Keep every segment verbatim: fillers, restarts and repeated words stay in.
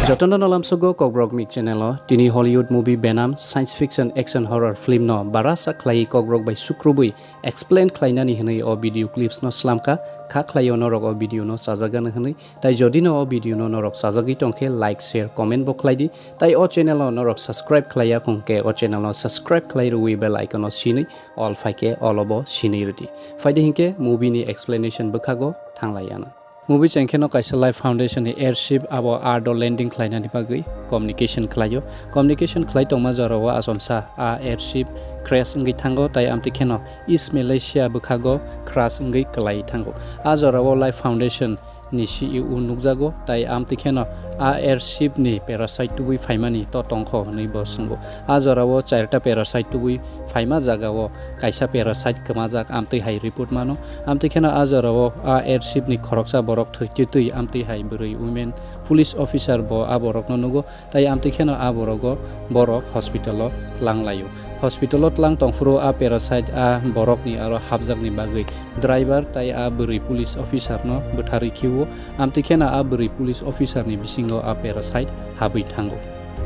Jotono no lamsogo Kokborok Mik channel o. Tini Hollywood movie Venom science fiction action horror film no barasa khlaiwi Kokborok bai sukrubwi explain khlainani hwnwi o video clips no slamkha. Kha khlaio norok o video no chajagano hwnwi. Tai jodi no o video no norok chajagwi tongkhe like, share, comment bo khlaidi. Tai o channel o norok subscribe khlaiya khongkhe o channel no subscribe khlai rwwi bell icon no sinwi all phaikhe all o bo sinwi rwdi. Phaidi hinkhe movie ni explanation bwkhago thanglaiya na. Movie chengkheno kaisa Life Foundation ni airship abo earth o landing khlainani bagwi communication khlaio. Communication khlai tongma jorao achomsa a airship crash wngwi thango, tai amtwi kheno East Malaysia bwkhago crash wngwi kwlai thango. A jorao Life Foundation ni C E O nukjago, tai amtwi kheno a airship ni parasite tubui phaimani to tongkho hwnwi bo swngo. A jorao charta parasite tubui phaima jagao kaisa parasite kwmajak amtwi hai report mano. Amtwi kheno a jorao a airship ni khoroksa borok thwi twi twi amtwi hai bwrwi women police officer bo a borokno nugo, tai amtwi kheno a borogo borok hospital o tlang laio. Hospital o tlang tongphuru a parasite a borokni aro hapjakni bagwi driver tai a bwrwi police officer no bwtharwi khiwo, amtwi kheno a bwrwi police officer ni bisingo a parasite habwi thango.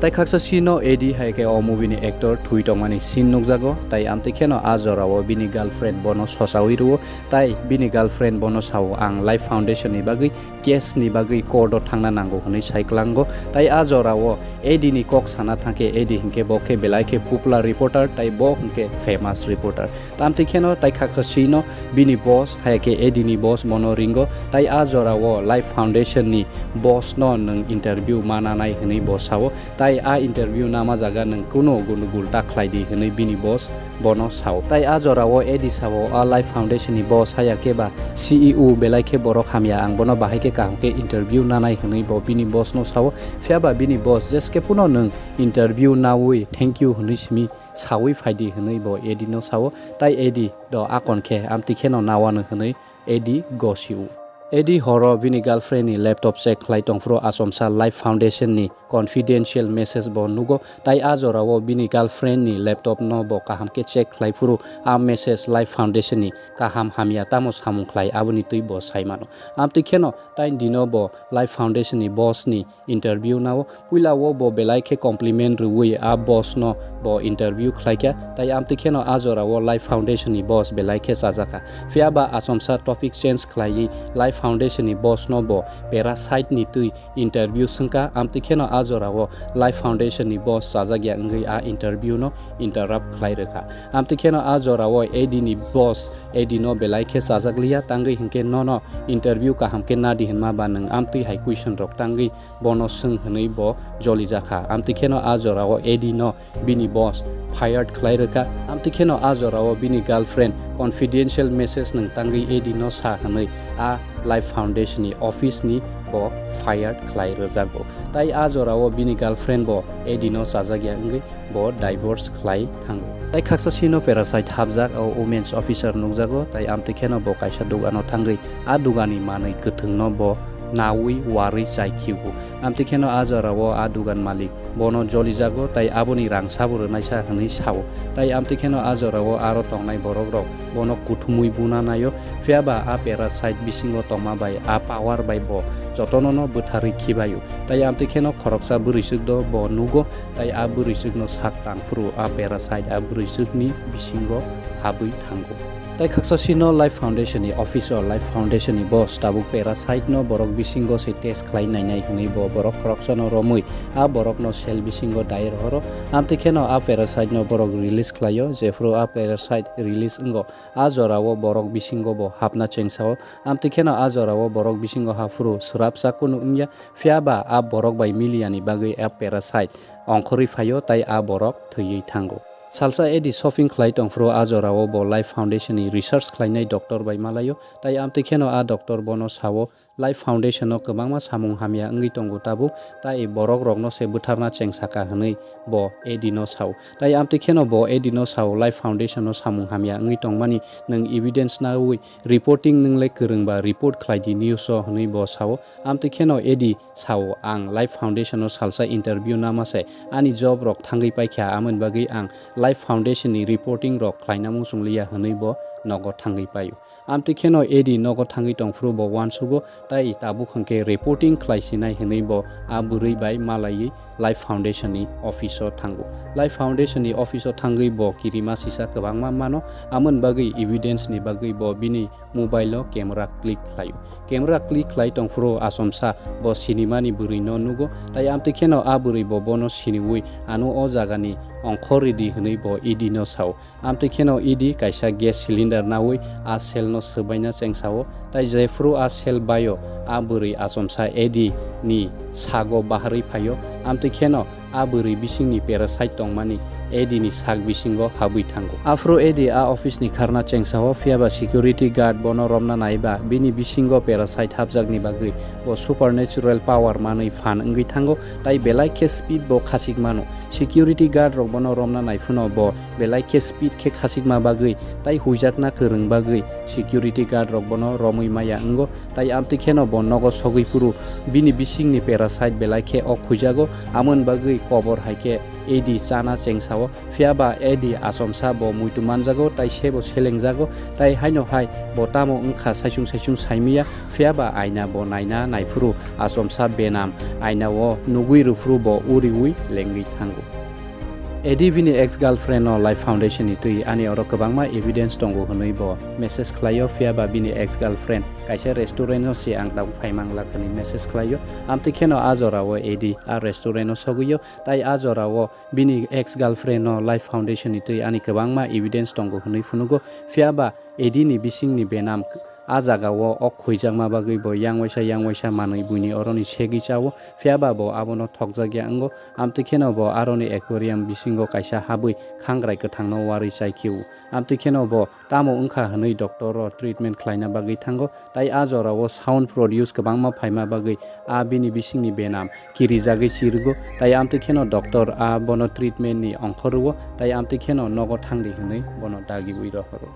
Tai khaksa scene no Eddie hai khe o movie ni actor thwi tongmani scene nukjago, tai amtwi kheno a jorao bini girlfriend bono sosawi rwo, tai bini girlfriend bono sao, "Ang Life Foundation ni bagwi case ni bagwi court o thangna nango," hwnwi sai kwlango. Tai a jorao Eddie ni kok sana thangkhe Eddie hinkhe bo khe belai khe popular reporter, tai bo hinkhe famous reporter. Tamtwi kheno tai khaksa sino bini boss, hai khe Eddie ni boss bono ringo, tai a jorao Life Foundation ni boss no nwng interview ma nanai hwnwi bo sao, tai a interview nama jaga nwng kuno gundugul ta khlai di hwnwi bini boss bono sao. Tai a jorao Eddie sao, a Life Foundation ni boss haya khe ba C E O belai khe borok hamya, ang bono bahai khe kaham khe interview nanai hwnwi bo bini boss no sao. Phiya ba bini boss jeske puno nwng interview naui thank you hwnwi simi saui phaidi hwnwi bo Eddie no sao, tai Eddie do akon khe amtwi kheno nawano hwnwi Eddie gosio. Eddie horo bini girlfriend ni laptop check khlai tongphuru achomsa Life Foundation ni confidential message bo nugo, tai a jorao bini girlfriend ni laptop no bo kaham khe check khlai phuru a message Life Foundation ni kaham hamya tamo samung khlai aboni twi bo sai mano. Amtwi kheno tai dino bo Life Foundation ni boss ni interview nao. Puila o bo belai khe compliment rwui a boss no bo interview khlaikha, tai amtwi kheno a jorao Life Foundation ni boss belai khe chajakha. Phiya ba achomsa topic change khlaiwi Life Foundation ni boss no bo parasite ni twi interview swngkha, amtwi kheno a jorao Life Foundation ni boss chajakya wngwi a interview no interrupt khlai rwkha. Amtwi kheno a jorao Eddie ni boss Eddie no belai khe chajak liya, tangwi hinkhe nono interview kaham khe nadi hinma ba nwng amtwi hai question rok tangwi bono swng hwnwi bo jolijakha. Amtwi kheno a jorao Eddie no bini boss fired khlai rwkha. Amtwi kheno a jorao bini girlfriend confidential message nwng tangwi Eddie no sa hwnwi a Life Foundation ni office ni bo fired khlai rwjago. Tai a jorao bini girlfriend bo Eddie no chajakya wngwi bo divorce khlai thango. Tai khaksa sino parasite hapjak o women's officer nukjago, tai amtwi kheno bo kaisa dugano thangwi a dugani manwi kwthwngno bo naui warwi chai khiwo. Amtwi kheno a jorao a dugan malik bono jolijago, tai aboni rang sabo rwnaisa hwnwi sao. Tai amtwi kheno a jorao aro tongnai borokrok bono kuthumui buna naio, phiya ba a parasite bisingo tongma bai a power bai bo jotono no bwtharwi khibaio. Tai amtwi kheno khoroksa bwrwisuk do bo nugo, tai a bwrwisukno sak tangphuru a parasite a bwrwisukni bisingo habwi thango. Tai khaksa sino Life Foundation ni office o Life Foundation ni boss tabuk parasite no borok bisingo se test khlai nainai hwnwi bo borok khoroksa no romwi a borok no cell bisingo dai rohoro. Amtwi kheno a parasite no borok release khlaio, jephuru a parasite release wngo a jorao borok bisingo bo hapna chengsao. Amtwi kheno a jorao borok bisingo haphuru swrapsa kunu wngya, phiya ba a borok bai miliyani bagwi a parasite ongkhorwi phaio tai a borok thwiwi thango. Salsa Eddie shopping khlai tongphuru a jorao bo Life Foundation ni research khlainai doctor bai malaio, tai amtwi kheno a doctor bono sao, Life Foundation no kwbangma samung hamya wngwi tongo tabuk, tai borok rokno se bwtharna chengsaka hwnwi bo Eddie no sao. Tai amtwi kheno bo Eddie no sao, Life Foundation no samung hamya wngwi tongmani nwng evidence naui reporting nwng le kwrwng ba report khlai di news o hwnwi bo sao. Amtwi kheno Eddie sao, ang Life Foundation o salsa interview nama se ani job rok thangwi paikha, amoni bagwi ang Life Foundation ni reporting rok khlaina muchung liya hwnwi bo nogo thangwi paio. Amtwi kheno Eddie nogo thangwi tongphuru bo uansugo, Tai tabuk hwnkhe reporting khlai sinai hwnwi bo a bwrwi bai malaiwi Life Foundation ni office o thango. Life Foundation ni office o thangwi bo kirima sisa kwbangma mano, amoni bagwi evidence ni bagwi bo bini mobile o camera click khlaio. Camera click khlai tongphuru achomsa bo sinimani bwrwi no nugo, tai amtwi kheno a bwrwi bo bono siniwi ano o jagani ongkhor ridi hwnwi bo E D no sao. Amtwi kheno E D kaisa gas cylinder nawi a cell no swbaina chengsao, tai jephuru a cell baio a bwrwi achomsa A D ni sago baharwi phaio, amtwi kheno a bwrwi bisingni parasite tongmani A D ni sak bisingo habwi thango. Aphuru A D a office ni kharna chengsao, phiyaba security guard bono romna naiba bini bisingo parasite hapjakni bagwi bo supernatural power manwi phan wngwi thango, tai belai khe speed bo khachik mano. Security guard rok bono romna nai phano bo belai khe speed khe khasikma bagwi tai huijakna kwrwng bagwi security guard rok bono romwi maya wngo, tai amtwi kheno bo nogo sogwi phuru bini bisingni parasite belai khe ok huijago, amoni bagwi kobor hai khe A D chana chengsao, phiyaba A D achomsa bo muitu manjago tai sebo selengjago, tai haino hai bo tamo wngkha saichung saichung saimaya, phiyaba aina bo naina naiphuru achomsa benam aina o nugwi rwphuru bo uriwi lengwi thango. A D bini ex girlfriend no Life Foundation ni twi ani oro kwbangma evidence tongo hwnwi bo message khlaio, phiyaba bini ex girlfriend kaisa restaurant no se ang tabuk phai manglak hwnwi message khlaio. Amtwi kheno a jorao A D a restaurant no sogwio, tai a jorao bini ex girlfriend no Life Foundation ni twi ani kwbangma evidence tongo hwnwi phunugo, phiyaba A D ni bisingni benam a jagao ok khuijakma bagwi bo yang waisa yang waisa manwi buini oroni segwi chao, phiyaba bo abono thokjakya wngo. Amtwi kheno bo aroni aquarium bisingo kaisa habwi khangrai kwthangno warwi chai khio. Amtwi kheno bo tamo wngkha hwnwi doctor o treatment khlaina bagwi thango, tai a jorao sound produce kwbangma phaima bagwi a bini bisingni benam kirijagwi chirgo, tai amtwi kheno doctor a bono treatment ni ongkhor rwo, tai amtwi kheno nogo thangdi hwnwi bono dagiwi rohoro.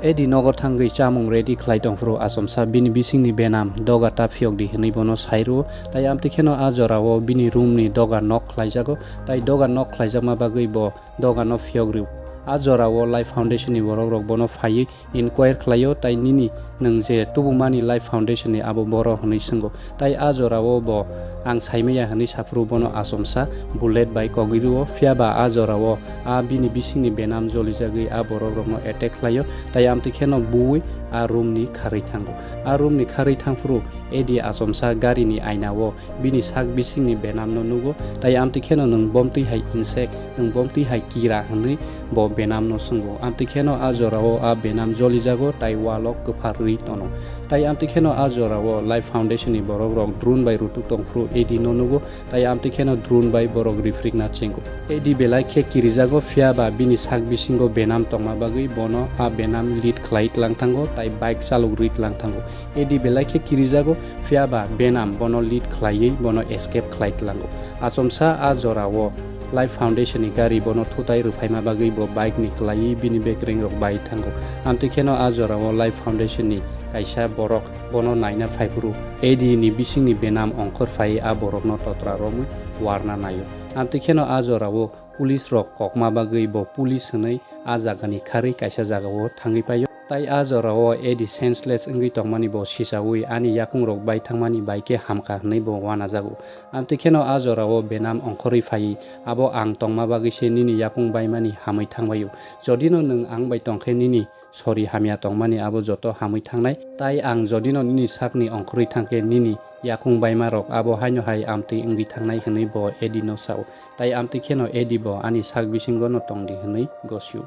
A D nogo thangwi chamung ready khlai tongphuru achomsa bini bisingni benam doga ta phiyokdi hwnwi bono sai rwo, tai amtwi kheno a jorao bini room ni doga knock khlaijago, tai doga knock khlaijakma bagwi bo doga no phiyok rwo. A jorao Life Foundation ni borok rok bono phaiwi inquire khlaio, tai nini nwng je tubumani Life Foundation ni abo boro hwnwi swngo. Tai a jorao bo ang saimaya hwnwi saphuru bono achomsa bullet bai kogwi rwo, phiyaba a jorao a bini bisingni benam jolijagwi a borok rokno attack khlaio, tai amtwi kheno buwi a room ni kharwi thango. A room ni kharwi thangphuru A D achomsa gari ni aina o bini sak bisingni benam no nugo, tai amtwi kheno nwng bomtwi hai insect, nwng bomtwi hai kira hwnwi bo benam no swngo. Amtwi kheno a jorao a benam jolijago tai walo kwpharwi tono. Tai amtwi kheno a jorao Life Foundation ni borok rok drone bai rutuk tongphuru A D no nugo, tai amtwi kheno drone bai borok rifrikna chengo. A D belai khe kirijago, phiyaba bini sak bisingo benam tongma bagwi bono a benam lead khlai tlang thango tai bike chalok rwi tlang thango. A D belai khe kirijago, phiyaba benam bono lead khlaiwi bono escape khlai tlango. Achomsa a jorao Life Foundation ni gari bono thutai rwphaima bagwi bo bike ni kwlaiwi bini bekreng rok bai thango. Amtwi kheno a jorao Life Foundation ni kaisa borok bono naina phaiphuru A D ni bisingni benam ongkhor phaiwi a borokno totra romwi warna naio. Amtwi kheno a jorao police rok kokma bagwi bo police hwnwi a jagani kharwi kaisa jagao thangwi paio. Tai a jorao A D senseless wngwi tongmani bo sichaui ani yakungrok bai thangmani bai khe hamkha hwnwi bo uanajago. Amtwi kheno a jorao benam ongkhorwi phaiwi, "Abo ang tongma bagwi se nini yakung baimani hamwi thangbaio. Jodino nwng ang bai tongkhe nini sori hamya tongmani abo joto hamwi thangnai. Tai ang jodino nini sakni ongkhorwi thangkhe nini yakung baimarok abo haino hai amtwi wngwi thangnai," hwnwi bo A D no sao. Tai amtwi kheno A D bo ani sak bisingono tongdi hwnwi gosio.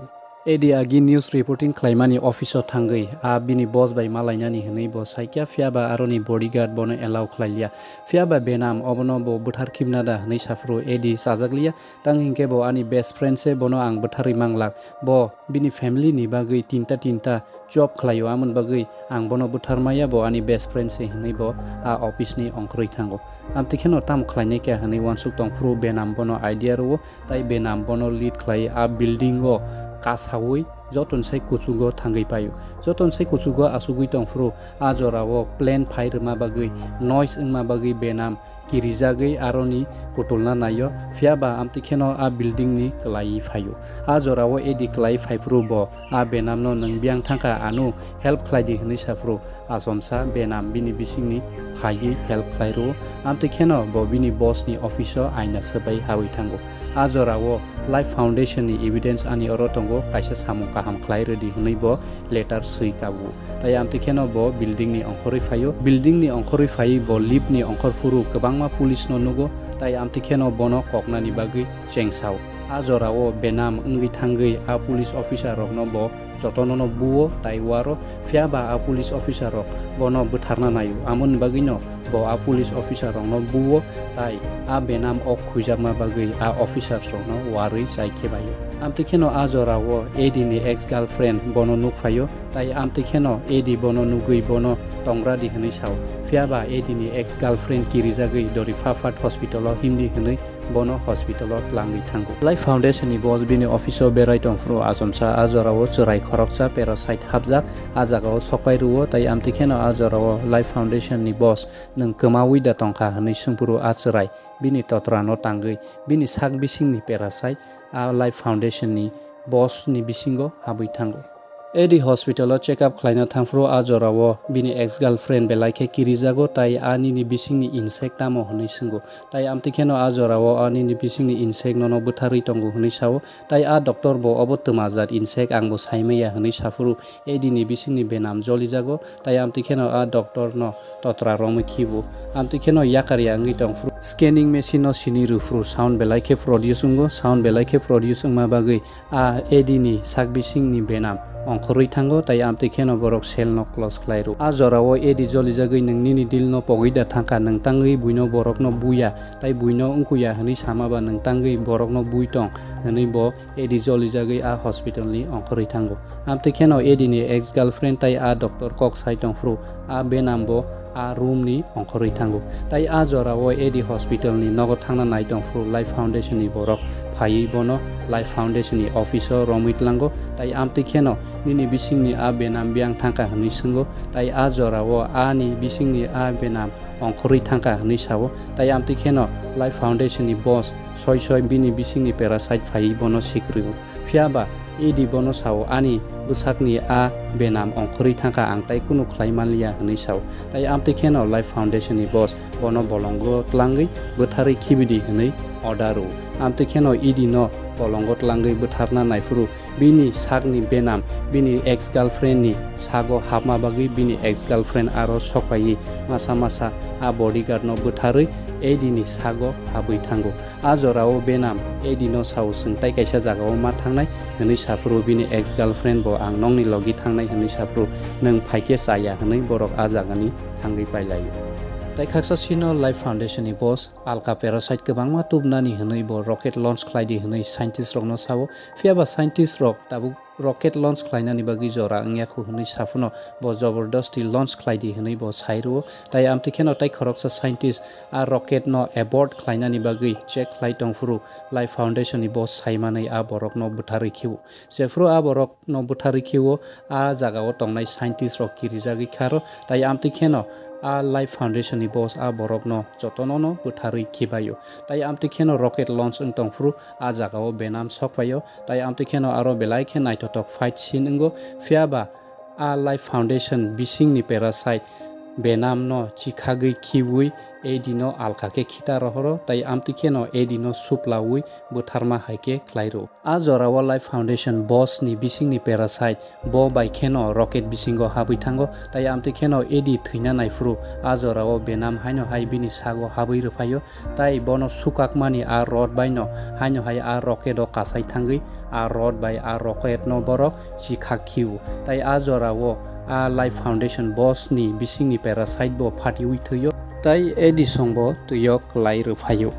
A D agi news reporting khlaimani office o thangwi a bini boss bai malainani hwnwi bo saikya, phiyaba aroni bodyguard bono allow khlailiya. Phiyaba benam obono bo bwthar khibna da hwnwi saphuru A D chajakliya, tang hinkhe bo ani best friend se, bono ang bwtharwi manglak. Bo bini family ni bagwi tinta tinta job khlaio, amoni bagwi ang bono bwtharmaya, bo ani best friend se hwnwi bo a office ni ongkhorwi thango. Amtwi kheno tamo khlainai kha hwnwi uansuk tongphuru benam bono idea rwo. Tai benam bono lead khlai a building o kasaui joton sai kuchugo thangwi paio. Joton sai kuchugo achugwi tongphuru a jorao plane phai rwma bagwi, noise wngma bagwi Benam kirijagwi aroni kutulna naio, phiya ba amtwi kheno a building ni kwlaiwi phaio. A jorao Edi kwlaiwi phaiphuru bo a Benam no nwng biyang thangkha, ano help khlai di hwnwi saphuru achomsa Benam bini bisingni phaiwi help khlai rwo. Amtwi kheno bo bini boss ni office o aina swbai hawi thango. A jorao Life Foundation ni evidence ani oro tongo, kaisa samung kaham khlai rwdi hwnwi bo letter swi kabu. Tai amtwi kheno bo building ni ongkhorwi phaio. Building ni ongkhorwi phaiwi bo lift ni ongkhor phuru kwbangma police no nugo, tai amtwi kheno bono koknani bagwi chengsao. A jorao Benam wngwi thangwi a police officer rokno bo jotono no buo tai waro, phiya ba a police officer rok bono bwtharna naio, amoni bagwino bo a police officer rokno buo tai a Benam ok khuijakma bagwi a officers rokno warwi chai khebaio. Amtwi kheno a jorao Edi ni ex girlfriend bono nukphaio, tai amtwi kheno Edi bono nugwi bono tongradi hwnwi sao, phiya ba Edi ni ex girlfriend kirijagwi Dori Phapat hospital o himdi hwnwi bono hospital o tlangwi thango. Life Foundation ni boss bini office o berai tongphuru achomsa a jorao chwrai khoroksa parasite hapjak a jagao sokpai rwo, tai amtwi kheno a jorao Life Foundation ni boss nwng kwmaui da tongkha hwnwi swngphuru a chwrai bini totra no tangwi bini sak bisingni parasite a Life Foundation ni boss ni bisingo habwi thango. Edi hospital o check up khlaina thangphuru a jorao bini ex girlfriend belai khe kirijago, tai a nini bisingni insect tamo hwnwi swngo. Tai amtwi kheno a jorao a nini bisingni insect nono bwtharwi tongo hwnwi sao. Tai a doctor bo obo twma jat insect, ang bo saimaya hwnwi saphuru Edi ni bisingni Benam jolijago. Tai amtwi kheno a doctor no totra romwi khibu. Amtwi kheno yakar ya wngwi tongphuru scanning machine no sini rwphuru sound belai khe produce wngo. Sound belai khe produce wngma bagwi a Edi ni sak bisingni Benam ongkhorwi thango, tai amtwi kheno borok cell no close khlai rw. A jorao Edi jolijagwi nwng nini dil no pogwi da thangkha, nwng tangwi buino borok no buya, tai buino wngkuya hwnwi sama ba nwng tangwi borok no bui tong hwnwi bo Edi jolijagwi a hospital ni ongkhorwi thango. Amtwi kheno Edi ni ex girlfriend tai a doctor kok sai tongphuru a Benam bo a room ni ongkhorwi thango. Tai a jorao Edi hospital ni nogo thangna nai tongphuru Life Foundation ni borok phaiwi bono Life Foundation ni office o romwi tlango. Tai amtwi kheno nini bisingni a Benam biyang thangkha hwnwi swngo. Tai a jorao ani bisingni a Benam ongkhorwi thangkha hwnwi sao. Tai amtwi kheno Life Foundation ni boss soi soi bini bisingni parasite phaiwi bono sikrio. Phiya ba Edi bono sao, ani bwsakni a Benam ongkhorwi thangkha, ang tai kunu khlai manliya hwnwi sao. Tai amtwi kheno Life Foundation ni boss bono bolongo tlangwi bwtharwi khibidi hwnwi order rw. Amtwi kheno Edi no bolongo tlangwi bwtharna naiphuru bini sakni Benam bini ex girlfriend ni sago hapma bagwi bini ex girlfriend aro sokpaiwi masa masa a bodyguard no bwtharwi Edi ni sago habwi thango. A jorao Benam Edi no sao, chwng tai kaisa jagao ma thangnai hwnwi saphuru bini ex girlfriend bo ang nokni logi thangnai hwnwi saphuru nwng phaikhe chaya hwnwi borok a jagani thangwi pailaio. Tai khaksa sino Life Foundation ni boss alka parasite kwbangma tubnani hwnwi bo rocket launch khlaidi hwnwi scientist rokno sao. Phiya ba scientist rok tabuk rocket launch khlainani bagwi jora wngya khu hwnwi saphano bo jobordosti launch khlaidi hwnwi bo sai rwo. Tai amtwi kheno tai khoroksa scientist a rocket no abort khlainani bagwi check khlai tongphuru Life Foundation ni boss sai manwi a borokno bwtharwi khiwo. Jephuru a borokno bwtharwi khiwo, a jagao tongnai scientist rok kirijagwi kharo, tai amtwi kheno a Life Foundation ni boss a borokno jotono no bwtharwi khibaio. Tai amtwi kheno rocket launch wng tongphuru a jagao Benam sokphaio. Tai amtwi kheno aro belai khe naithothok fight scene wngo. Phiya ba a Life Foundation bisingni parasite Benam no chikhagwi khiwi Edi no alka khe khita rohoro, tai amtwi kheno Edi no suplawi bwtharma hai khe khlai rw. A jorao Life Foundation boss ni bisingni parasite bo bai kheno rocket bisingo habwi thango, tai amtwi kheno Edi thwina naiphuru a jorao Benam haino hai bini sago habwi rwphaio. Tai bono sukakmani a rod baino haino hai a rocket o kasai thangwi a rod bai a rocket no borok chikhak khiu. Tai a jorao a Life Foundation boss ni bisingni parasite bo phatiwi thwio. Tai Edison bo twio kwlai rwphaio.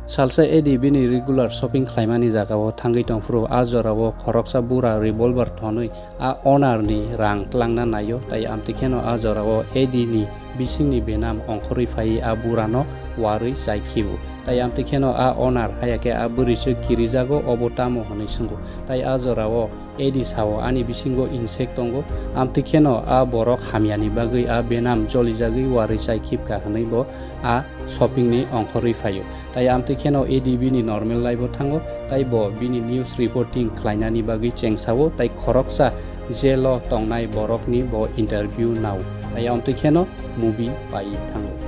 Salsa Edi bini regular shopping khlaimani jagao thangwi tongphuru a jorao khoroksa bura revolver thonwi a owner ni rang tlangna naio, tai amtwi kheno a jorao Edi ni bisingni Benam ongkhorwi phaiwi a burano warwi chai khibu. Tai amtwi kheno a owner haya khe a bwrwi se kirijago, obo tamo hwnwi swngo. Tai a jorao Edi sao, ani bisingo insect tongo, amtwi kheno a borok hamyani bagwi a benam jolijagwi warwi chai khibka hwnwi bo a shopping ni ongkhorwi phaio. Tai amtwi kheno Edi bini normal life o thango, tai bo bini news reporting khlainani bagwi chengsao, tai khoroksa jail o tongnai borokni bo interview nao, tai amtwi kheno movie pai thango.